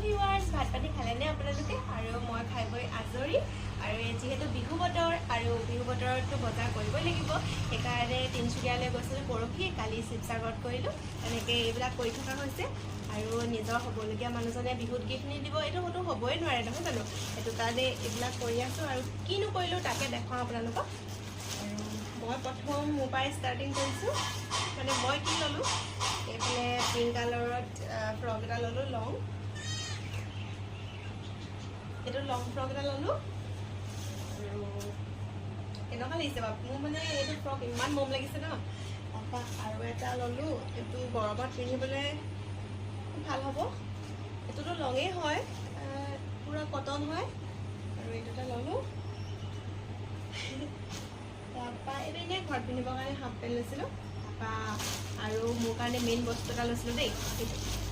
Viewers, ভাত পানী খালেনে আপোনালোকে? আৰু মই খাই বৈ আজৰি। আৰু এই যিহেতু বিহু বতৰ আৰু বিহু বতৰততো বজাৰ কৰিবই লাগিব, সেইকাৰণে তিনিচুকীয়ালৈ গৈছিলোঁ পৰহি, কালি শিৱসাগৰত কৰিলোঁ। তেনেকৈ এইবিলাক কৰি থকা হৈছে। আৰু নিজৰ হ'বলগীয়া মানুহজনে বিহুত গিফ্ট নিদিব, এইটো হয়তো হ'বই নোৱাৰে, নহয় জানো? সেইটো কাৰণে এইবিলাক কৰি আছোঁ। আৰু কিনো কৰিলোঁ তাকে দেখুৱাওঁ আপোনালোকক। আৰু মই প্ৰথম মোৰ পৰাই ষ্টাৰ্টিং কৰিছোঁ। মানে মই কি ল'লোঁ, এইফালে পিংক কালাৰত ফ্ৰক এটা ল'লোঁ, লং। এইটো লং ফ্ৰক এটা ল'লোঁ। আৰু কেনেকুৱা লাগিছে বাৰু? মোৰ মানে এইটো ফ্ৰক ইমান মৰম লাগিছে ন। তাৰপৰা আৰু এটা ল'লোঁ। এইটো গৰমত পিন্ধিবলৈ খুব ভাল হ'ব। এইটোতো লঙেই হয়, পূৰা কটন হয়। আৰু এইটো এটা ল'লোঁ। তাৰপৰা এইটো এনেই ঘৰত পিন্ধিবৰ কাৰণে হাফ পেণ্ট লৈছিলোঁ। তাৰপৰা আৰু মোৰ কাৰণে মেইন বস্তু এটা লৈছিলোঁ দেই, সেইটো।